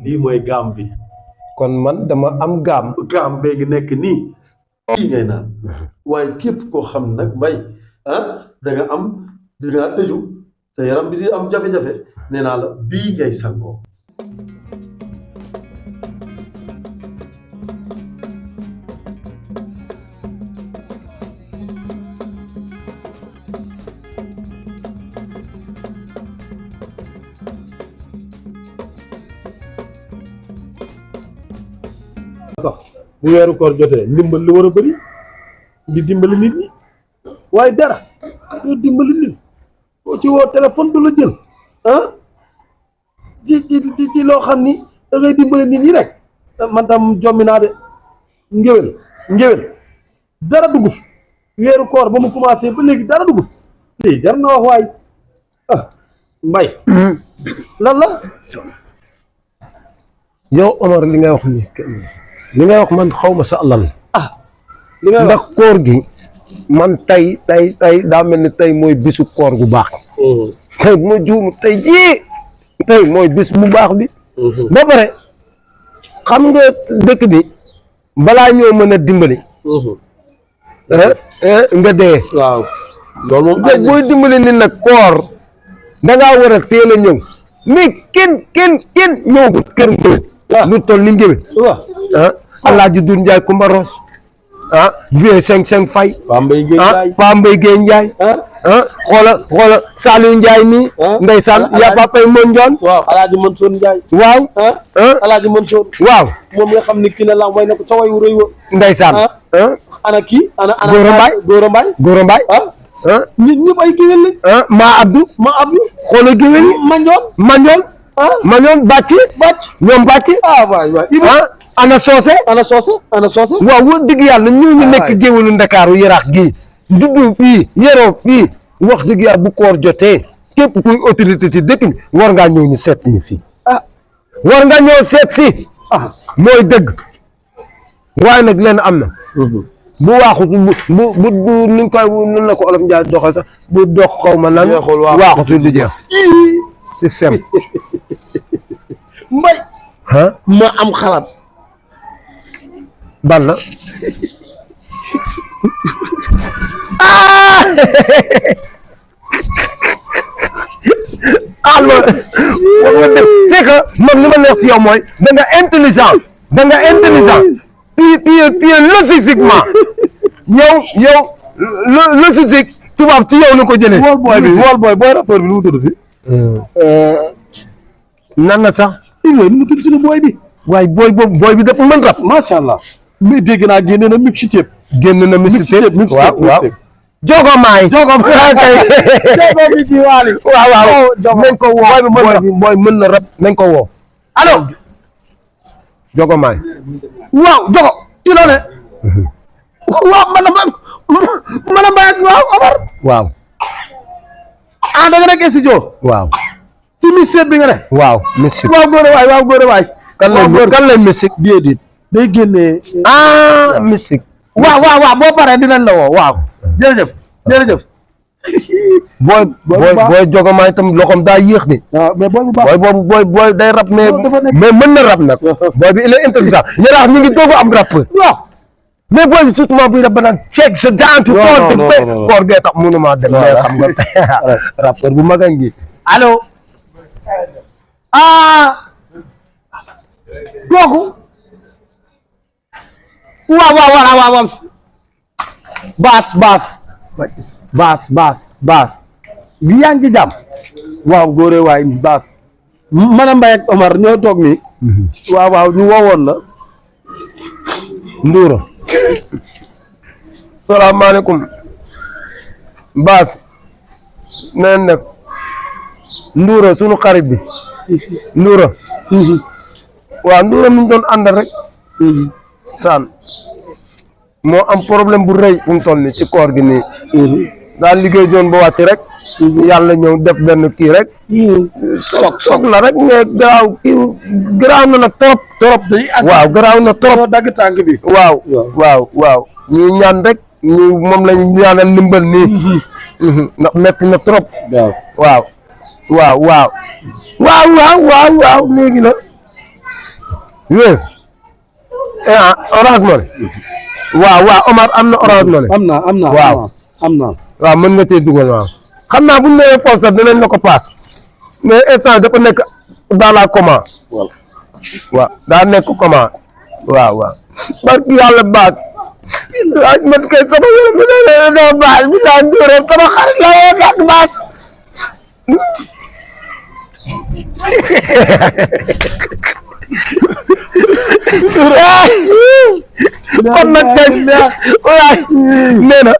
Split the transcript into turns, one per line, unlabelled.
lii mooy gaam bi
kon man dama am gaam
bee ngi nekk nii kii ngay naan waaye képp koo xam nag mbay da nga tëju sa yaram bi di am jafe-jafe nee naa la bii ngay sangoo
sax bu weeru koor jotee ndimbal li war a bëri di dimbali nit ñi waaye dara doo dimbali nit koo ci woo téléphone du la jël ci loo xam ni da ngay dimbali nit ñi rek man tam jommi naa de ngéwél dara dugg fi weeru koor ba mu commencé ba léegi dara dugg fi lii jar na wax waay mbay lan la yow Omar li ngay wax li ngay wax man xaw ma sa alal li ngay wax ndax koor gi man tey daa mel ni tey mooy bisu koor gu baax tey bu ma juum tey mooy bis bu baax bi ba pare xam nga dëkk bi balaa ñoo mën a dimbali nga dee
waaw loolu moom
booy dimbali nit nag koor dangaa war a teel a ñëw mais kenn ñëwul kër lu toll ni ngéwél Alaaji Dur Njaay Kumba Ros vie 5 fay Pambay Gueye Njaay xoola Saliou Njaay mi ndeysaan yaa papay mon njoon
waaw Alaaji Mansour Njaay
waaw
Alaaji Mansour
waaw
moom nga xam ne kii na la way na ko ca way wu rëy wa
ndeysaan
ana kii ana
Góora Mbaay
nit ñëpp ay géwél lañ
maa Abdou xoola géwél yi manjoon bàcc ñoom bàcc ana soose waaw wax dëgg yàlla ñu nekk géwélu Ndakaaru yaraax gii juddu fii yeroo fii wax dëgg yàlla bu koor jotee képp kuy autorité ci dëkk bi war ngaa ñëw ñu seet ñu fii war nga ñëw seet si mooy dëgg waaye nag leen am na bu waaxutu bu ni nga koy nun la ko olof Njaay doxal sax bu dox xaw ma nan waaxutu du jeex c'est simple
mbay ma am xalaat
ban la c'est que man li ma neex ci yow mooy da nga intelligent tu es logiquement yow logique tubaab ci yow la ko jëlee
wol booy rapport bi nu mu tudd fi
nan na sax
nu mu tudd suñu booy bi
waaye booy bi dafa mën rap
macha allah mais dégg naa génne na mixtape
waaw jogomaay
bi ci waali
waaw nañ ko woo booy mën na rap nañ ko woo allo jogomaay
waaw jogo ci la ne waaw man a mbay waaw Omar
waaw
da nga nekk studio
waaw
si mixtape bi nga ne
waaw musique
waaw góor waay
kan lay musique
déedéet day génne
musique
waaw boo paree dinañ la woo waaw jërëjëf
booy Jogomaay itam loxoom daa yéex de.
waaw mais booy bu baax
booy day rap mais mën na rap nag. booy bi il est intelligent yaraax ñu ngi doog a am rappeur.
waaw
mais booy bi surtout buy rap ba naan check sa daantu. non koor gee tax mënuma dem. mais xam nga rappeur bu mag a ngi.
allo. kooku. waaw. baas. bi yaa ngi ci jàmm. waaw góore waay baas. man Mbaye ak Omar ñoo toog nii. waaw ñu woowoon la.
Ndoura. salaamaaleykum. baas. na nekk. Ndoura sunu xarit bi. Ndoura. waaw Ndoura mi ñu doon àndal rek. saan moo am problème bu rëy fu mu toll nii ci koor gi nii. daal liggéey doon ba wàcc rek. yàlla ñëw def benn kii rek. soog la rek mais garaaw na nag trop. waaw garaaw na trop.
dagg tànk bi.
waaw ñu ñaan rek ñu moom lañu ñaanal ndimbal nii. ndax metti na trop. waaw léegi la. oui. Orange Money. waaw Omar am na Orange Money.
am na
waaw mën nga cee dugal waaw. xam naa bu ñu nee foofu sax dinañ la ko paas. mais instant dafa nekk dans la commande. waaw daa nekk commande. waaw. barki yàlla baas. man kay sama yële bi ne baas bi saa Ndoura sama xarit la woon nag baas. kon nag tey nee na